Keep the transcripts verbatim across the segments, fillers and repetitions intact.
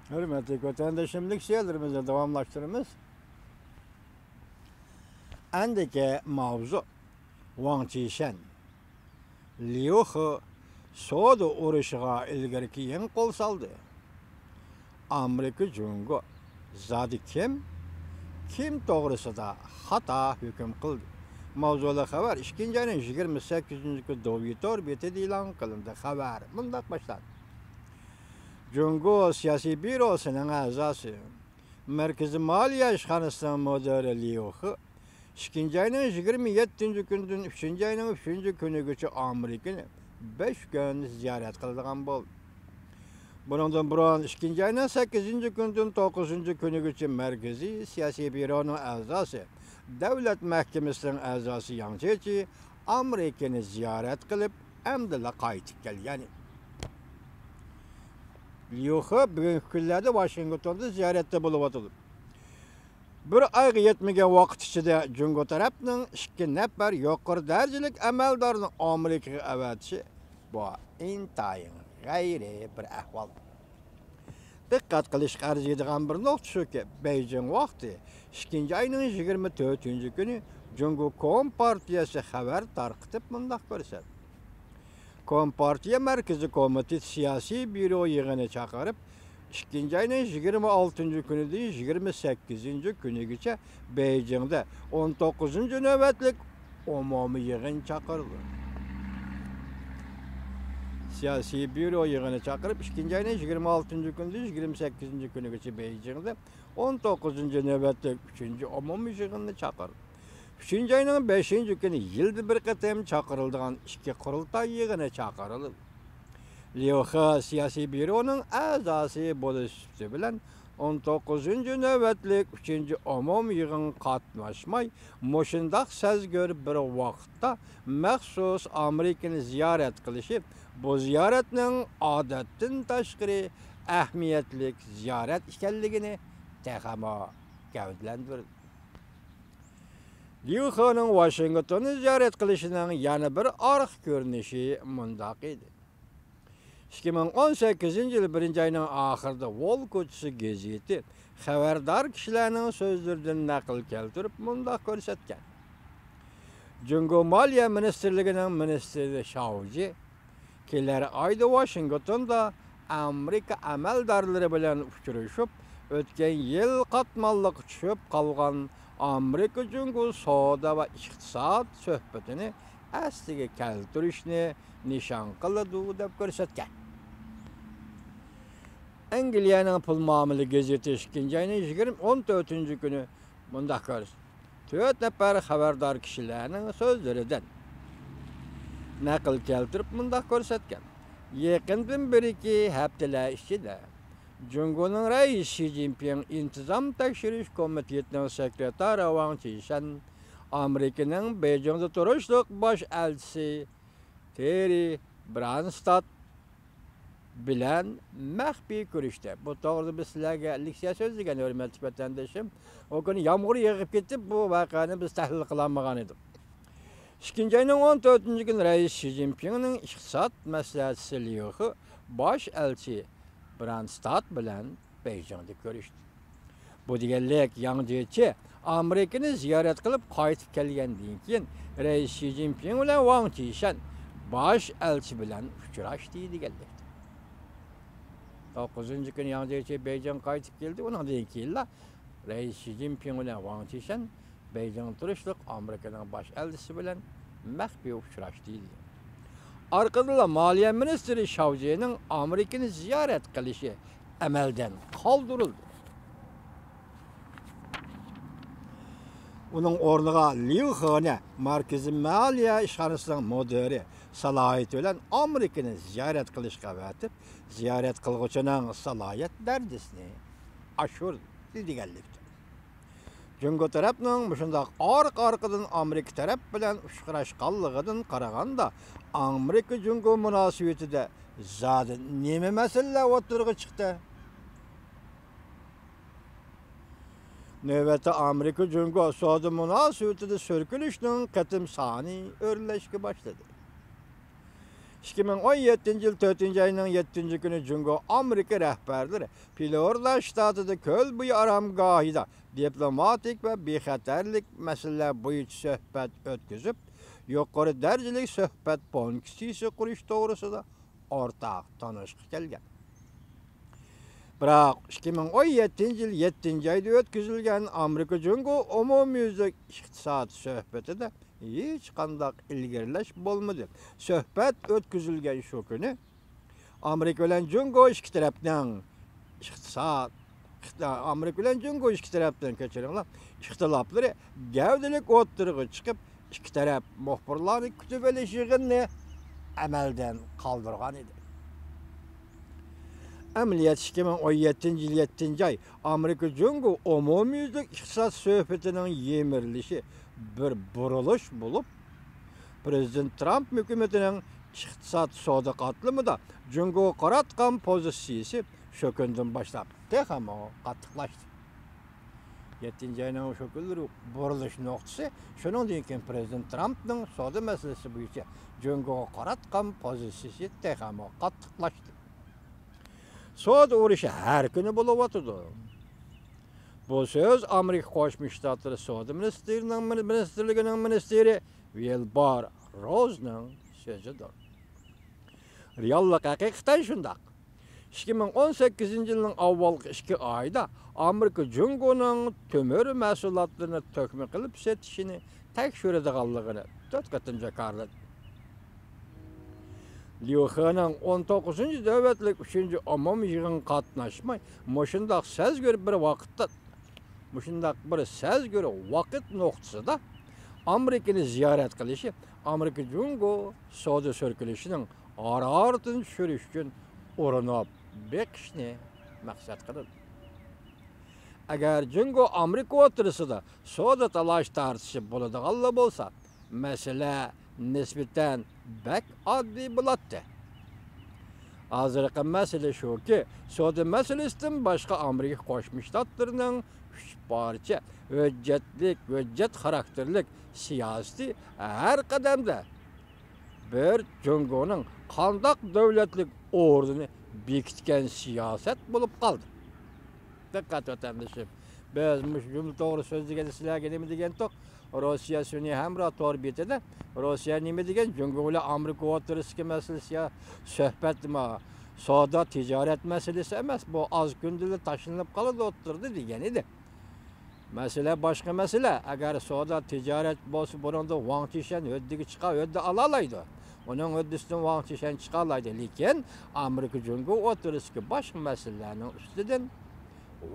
ھۆرمەتلىك ۋەتەندىشىم، لېكسىيەلىرىمىزنى داۋاملاشتۇرىمىز. ئەندىكى ماۋزۇ: ۋاڭ چىشەن ليۇ خې سودا ئۇرۇشىغا ئىلگىرى كېيىن قول سالدى. ئامېرىكا جۇڭگو زادى كىم، كىم توغرىسىدا خاتا ھۆكۈم قىلدى؟ ماۋزۇلۇق خەۋەر ئىككىنچى ئاينىڭ يىگىرمە سەككىزىنچى كۈنى دوۋيې تور بېتىدە ئېلان قىلىندى. خەۋەر مۇنداق باشلاندى: جۇڭگو سىياسىي بيۇروسىنىڭ ئەزاسى، مەركىزىي مالىيە ئىشخانىسىنىڭ مۇدىرى ليۇ خې ئىككىنچى ئاينىڭ يىگىرمە يەتتىنچى كۈنىدىن ئۈچىنچى ئاينىڭ ئۈچىنچى كۈنىگىچە ئامېرىكىنى بەش كۈن زىيارەت قىلىدىغان بولدى. بۇنىڭدىن بۇرۇن ئىككىنچى ئاينىڭ سەككىزىنچى كۈنىدىن توققۇزىنچى كۈنىگىچە مەركىزىي سىياسىي بيۇرونىڭ ئەزاسى، دۆلەت مەھكىمىسىنىڭ ئەزاسى ياڭ جيېچى ئامېرىكىنى زىيارەت قىلىپ، ئەمدىلا قايتىپ كەلگەن. ليۇ خې بۈگۈنكى كۈنلەردە ۋاشىنگتوندا زىيارەتتە بولۇۋاتىدۇ. بىر ئايغا يەتمىگەن ۋاقىت ئىچىدە جۇڭگو تەرەپنىڭ ئىككى نەپەر يۇقىرى دەرىجىلىك ئەمەلدارنى ئامېرىكىغا ئەۋەتىشى، بۇ ئىنتايىن غەيرىي بىر ئەھۋال. دىققەت قىلىشقا ئەرزىيدىغان بىر نۇقتا شۇكى، بېيجىڭ ۋاقتى ئىككىنچى ئاينىڭ يىگىرمە تۆتىنچى كۈنى جۇڭگو كومپارتىيەسى خەۋەر تارقىتىپ مۇنداق كۆرسەتتى: كومپارتىيە مەركىزىي كومىتېت سىياسىي بيۇرو يىغىنى چاقىرىپ، ئىككىنچى ئاينىڭ يىگىرمە ئالتىنچى كۈنىدىن يىگىرمە سەككىزىنچى كۈنىگىچە بېيجىڭدە ئون توققۇزىنچى نۆۋەتلىك ئومۇمىي يىغىن چاقىرىدۇ. سىياسىي بيۇرو يىغىنى چاقىرىپ، ئىككىنچى ئاينىڭ يىگىرمە ئالتىنچى كۈنىدىن يىگىرمە سەككىزىنچى كۈنىگىچە بېيجىڭدە ئون توققۇزىنچى نۆۋەتلىك ئۈچىنچى ئومۇمىي يىغىننى چاقىرىدۇ. ئۈچىنچى ئاينىڭ بەشىنچى كۈنى يىلدا بىر قېتىم چاقىرىلىدىغان ئىككى قۇرۇلتاي يىغىنى چاقىرىلىدۇ. ليۇ خې سىياسىي بيۇرونىڭ ئەزاسى بولۇش سۈپىتى بىلەن ئون توققۇزىنچى نۆۋەتلىك ئۈچىنچى ئومۇمىي يىغىنغا قاتناشماي، مۇشۇنداق سەزگۈر بىر ۋاقىتتا مەخسۇس ئامېرىكىنى زىيارەت قىلىشى بۇ زىيارەتنىڭ ئادەتتىن تاشقىرى ئەھمىيەتلىك زىيارەت ئىكەنلىكىنى تېخىمۇ گەۋدىلەندۈردى. ليۇ خېنىڭ ۋاشىنگتوننى زىيارەت قىلىشىنىڭ يەنە بىر ئارقا كۆرۈنۈشى مۇنداق ئىدى. ئىككى مىڭ ئون سەككىزىنچى يىل بىرىنچى ئاينىڭ ئاخىرىدا ۋول كوچىسى گېزىتى خەۋەردار كىشىلەرنىڭ سۆزلىرىدىن نەقىل كەلتۈرۈپ مۇنداق كۆرسەتكەن: جۇڭگو مالىيە مىنىستىرلىكىنىڭ مىنىستىرى شاۋجى كېلەر ئايدا ۋاشىنگتوندا ئامېرىكا ئەمەلدارلىرى بىلەن ئۇچرىشىپ، ئۆتكەن يىل قاتماللىققا چۈشۈپ قالغان ئامېرىكا جۇڭگو سودا ۋە ئىقتىساد سۆھبىتىنى ئەسلىگە كەلتۈرۈشنى نىشان قىلىدۇ، دەپ كۆرسەتكەن. ئەنگلىيەنىڭ پۇل مۇئامىلە گېزىتى ئىككىنچى ئاينىڭ يىگىرمە، ئون تۆتىنچى كۈنى مۇنداق كۆرسىتىپ، تۆت نەپەر خەۋەردار كىشىلەرنىڭ سۆزلىرىدىن نەقىل كەلتۈرۈپ مۇنداق كۆرسەتكەن: يېقىندىن بېرىكى ھەپتىلەر ئىچىدە جۇڭگونىڭ رەئىسى شى جىنپىڭ ئىنتىزام تەكشۈرۈش كومىتېتىنىڭ سېكرېتارى ۋاڭ چىشەن، ئامېرىكىنىڭ بېيجىڭدا تۇرۇشلۇق باش ئەلچىسى تېررى برانستاد بىلەن مەخپىي كۆرۈشتى. بۇ توغرىدا بىز سىلەرگە لېكسىيە سۆزلىگەن، ھۆرمەتلىك ۋەتەندىشىم. ئۇ كۈنى يامغۇر يېغىپ كېتىپ، بۇ ۋەقەنى بىز تەھلىل قىلالمىغان ئىدۇق. ئىككىنچى ئاينىڭ ئون تۆتىنچى كۈنى رەئىس شى جىنپىڭنىڭ ئىقتىساد مەسلىھەتچىسى ليۇ خې باش ئەلچى برانستاد بىلەن بېيجىڭدا كۆرۈشتى. بۇ دېگەنلىك، ياڭ جيېچى ئامېرىكىنى زىيارەت قىلىپ قايتىپ كەلگەندىن كېيىن، رەئىس شى جىنپىڭ بىلەن ۋاڭ چىشەن باش ئەلچى بىلەن ئۇچراشتى دېگەنلىكتۇر. توققۇزىنچى كۈنى ياڭ جيېچى بېيجىڭغا قايتىپ كەلدى. ئۇنىڭدىن كېيىنلا رەئىس شى جىنپىڭ بىلەن ۋاڭ چىشەن بېيجىڭدا تۇرۇشلۇق ئامېرىكىنىڭ باش ئەلچىسى بىلەن مەخپىي ئۇچراشتى. ئارقىدىنلا مالىيە مىنىستىرى شاۋجىنىڭ ئامېرىكىنى زىيارەت قىلىشى ئەمەلدىن قالدۇرۇلدى. ئۇنىڭ ئورنىغا ليۇ خېنى مەركىزىي مالىيە ئىشخانىسىنىڭ مۇدىرى سالاھىيىتى بىلەن ئامېرىكىنى زىيارەت قىلىشقا ئەۋەتىپ، زىيارەت قىلغۇچىنىڭ سالاھىيەت دەرىجىسىنى ئاشۇردى دېگەنلىكتۇر. جۇڭگو تەرەپنىڭ مۇشۇنداق ئارقا-ئارقىدىن ئامېرىكا تەرەپ بىلەن ئۇچراشقانلىقىدىن قارىغاندا، ئامېرىكا جۇڭگو مۇناسىۋىتىدە زادى نېمە مەسىلىلەر ئوتتۇرىغا چىقتى؟ نۆۋەتتە ئامېرىكا جۇڭگو سودا مۇناسىۋىتىدە سۈركىلىشنىڭ قېتىم سانى ئۆرلەشكە باشلىدى. ئىككى مىڭ ئون يەتتىنچى يىل تۆتىنچى ئاينىڭ يەتتىنچى كۈنى جۇڭگو ئامېرىكا رەھبەرلىرى فلورىدا شتاتىدا كۆل بويى ئارامگاھىدا دىپلوماتىك ۋە بىخەتەرلىك مەسىلىلەر بويىچە سۆھبەت ئۆتكۈزۈپ، يۇقىرى دەرىجىلىك سۆھبەت پونكىتى قۇرۇش توغرىسىدا ئورتاق تونۇشقا كەلگەن. بىراق، ئىككى مىڭ ئون يەتتىنچى يىل يەتتىنچى ئايدا ئۆتكۈزۈلگەن ئامېرىكا جۇڭگو ئومۇميۈزلۈك ئىقتىساد سۆھبىتىدە ھېچقانداق ئىلگىرىلەش بولمىدى. سۆھبەت ئۆتكۈزۈلگەن شۇ كۈنى ئامېرىكا بىلەن جۇڭگو ئىككى تەرەپنىڭ ئىقتىساد، ئامېرىكا بىلەن جۇڭگو ئىككى تەرەپنىڭ، كەچۈرۈڭلار، ئىختىلاپلىرى گەۋدىلىك ئوتتۇرىغا چىقىپ، ئىككى تەرەپ مۇخبىرلارنى كۈتۈۋېلىش يىغىنىنى ئەمەلدىن قالدۇرغان ئىدى. ئەمەلىيەتتە، ئىككى مىڭ ئون يەتتىنچى يىل يەتتىنچى ئاي ئامېرىكا جۇڭگو ئومۇميۈزلۈك ئىقتىساد سۆھبىتىنىڭ يىمىرىلىشى بىر بۇرۇلۇش بولۇپ، پىرېزىدېنت ترامپ ھۆكۈمىتىنىڭ ئىقتىساد سودا قاتلىمىدا جۇڭگوغا قاراتقان پوزىتسىيىسى شۇ كۈندىن باشلاپ تېخىمۇ قاتتىقلاشتى. يەتتىنچى ئاينىڭ شۇ كۈنلىرى بۇرۇلۇش نۇقتىسى، شۇنىڭدىن كېيىن پىرېزىدېنت ترامپنىڭ سودا مەسىلىسى بويىچە جۇڭگوغا قاراتقان پوزىتسىيىسى تېخىمۇ قاتتىقلاشتى. سودا ئۇرۇشى ھەر كۈنى بولۇۋاتىدۇ. بۇ سۆز ئامېرىكا قوشما شتاتلىرى سودا مىنىستىرىنىڭ، مىنىستىرلىكىنىڭ مىنىستىرى ۋىلبۇر روزنىڭ سۆزىدۇر. رېئاللىق ھەقىقەتەن شۇنداق. ئىككى مىڭ ئون سەككىزىنچى يىلنىڭ ئاۋۋالقى ئىككى ئايىدا ئامېرىكا جۇڭگونىڭ تۆمۈر مەھسۇلاتلىرىنى تۆكمە قىلىپ سېتىشىنى تەكشۈرىدىغانلىقىنى تۆت قېتىم جاكارلىدى. ليۇ خېنىڭ ئون توققۇزىنچى نۆۋەتلىك ئۈچىنچى ئومۇمىي يىغىنغا قاتناشماي، مۇشۇنداق سەزگۈر بىر ۋاقىتتا، مۇشۇنداق بىر سەزگۈر ۋاقىت نۇقتىسىدا ئامېرىكىنى زىيارەت قىلىشى ئامېرىكا جۇڭگو سودا سۈركىلىشىنىڭ ھارارىتىنى چۈشۈرۈش ئۈچۈن ئۇرۇنۇپ بېقىشنى مەقسەت قىلىدۇ. ئەگەر جۇڭگو ئامېرىكا ئوتتۇرىسىدا سودا تالاش تارتىشى بولىدىغانلا بولسا، مەسىلە نىسبەتەن بەك ئاددىي بولاتتى. ھازىرقى مەسىلە شۇكى، سودا مەسىلىسىدىن باشقا ئامېرىكا قوشما شتاتلىرىنىڭ ئۈچ پارچە ھۆججەتلىك، ھۆججەت خاراكتېرلىك سىياسىتى ھەر قەدەمدە بىر جۇڭگونىڭ قانداق دۆلەتلىك ئورنىنى بېكىتكەن سىياسەت بولۇپ قالدى. دىققەت، ۋەتەندىشىم، بىز مۇشۇ جۈملە توغرا سۆزلىگەندە سىلەرگە نېمە دېگەنتۇق؟ روسىيە سۈنئىي ھەمراھ تور بېتىدە روسىيە نېمە دېگەن؟ جۇڭگو بىلەن ئامېرىكا ئوتتۇرىسىدىكى مەسىلىسى يا سۆھبەت، ما، سودا، تىجارەت مەسىلىسى ئەمەس، بۇ ئاز كۈندىلا تاشلىنىپ قالىدۇ ئوتتۇرىدا، دېگەن ئىدى. مەسىلە باشقا مەسىلە. ئەگەر سودا، تىجارەت بولسا، بۇنىڭدا ۋاڭ چىشەن ھۆددىگە چىقا، ھۆددە ئالالايدۇ. ئۇنىڭ ھۆددىسىدىن ۋاڭ چىشەن چىقالايدۇ. لېكىن ئامېرىكا جۇڭگو ئوتتۇرىسىدىكى باشقا مەسىلىلەرنىڭ ئۈستىدىن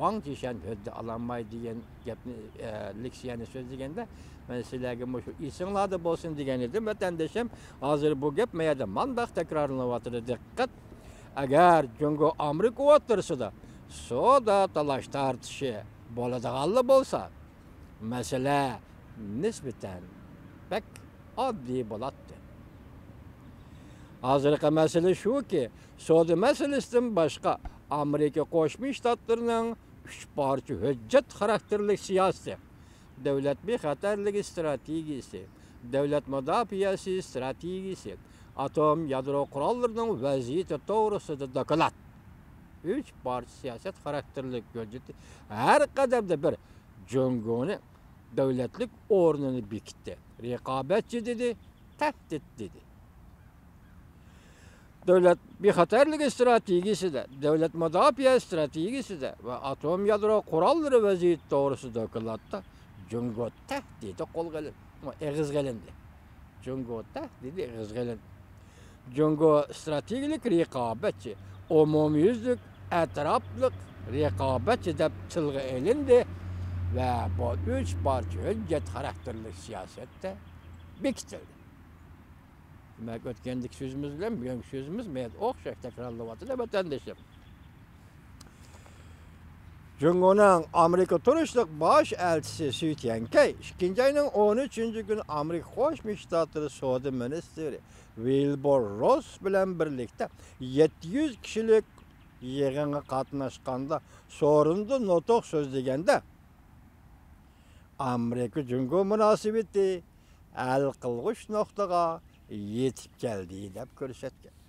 ۋاڭ چىشەن ھۆددە ئالالمايدۇ دېگەن گەپنى، ئە، لېكسىيەنى سۆزلىگەندە، مەن سىلەرگە مۇشۇ ئېسىڭلاردا بولسۇن دېگەن ئىدىم، ۋەتەندىشىم. ھازىر بۇ گەپ مەيەردە مانداق تەكرارلىنىۋاتىدۇ. دىققەت! ئەگەر جۇڭگو ئامېرىكا ئوتتۇرىسىدا سودا تالاش تارتىشى بولىدىغانلا بولسا، مەسىلە نىسبەتەن بەك ئاددىي بولاتتى. ھازىرقى مەسىلە شۇكى، سودا مەسىلىسىدىن باشقا، ئامېرىكا قوشما شتاتلىرىنىڭ ئۈچ پارچە ھۆججەت خاراكتېرلىك سىياسىتى، دۆلەت بىخەتەرلىكى ئىستراتېگىيىسى، دۆلەت مۇداپىئەسى ئىستراتېگىيىسى، ئاتوم يادرو قوراللىرىنىڭ ۋەزىيىتى توغرىسىدا دوكلات، ئۈچ پارچە سىياسەت خاراكتېرلىك ھۆججىتى ھەر قەدەمدە بىر جۇڭگونى دۆلەتلىك ئورنىنى بېكىتتى. رىقابەتچى دېدى، تەھدىت دېدى. دۆلەت بىخەتەرلىكى ئىستراتېگىيىسىدە، دۆلەت مۇداپىئە ئىستراتېگىيىسىدە ۋە ئاتوم يادرو قوراللىرى ۋەزىيىتى توغرىسىدا دوكلاتتا جۇڭگو تەھدىتى قولغا ئېلىندى، ئېغىزغا ئېلىندى. جۇڭگو تەھدىتى ئېغىزغا ئېلىندى. جۇڭگو ئىستراتېگىيەلىك رىقابەتچى، ئومۇميۈزلۈك ئەتراپلىق رىقابەتچى دەپ تىلغا ئېلىندى ۋە بۇ ئۈچ پارچە ھۆججەت خاراكتېرلىك سىياسەتتە بېكىتىلدى. دېمەك، ئۆتكەندىكى سۆزىمىز بىلەن بۈگۈنكى سۆزىمىز مەيەردە ئوخشاش تەكرارلىنىۋاتىدۇ، ۋەتەندىشىم. جۇڭگونىڭ ئامېرىكا تۇرۇشلۇق باش ئەلچىسى سۈي تيەنكەي ئىككىنچى ئاينىڭ ئون ئۈچىنچى كۈنى ئامېرىكا قوشما شتاتلىرى سودا مىنىستىرى ۋىلبۇر روس بىلەن بىرلىكتە يەتتە يۈز كىشىلىك يىغىنغا قاتناشقاندا، سورۇندا نۇتۇق سۆزلىگەندە، ئامېرىكا جۇڭگو مۇناسىۋىتى ھەل قىلغۇچ نۇقتىغا يېتىپ كەلدى دەپ كۆرسەتكەن.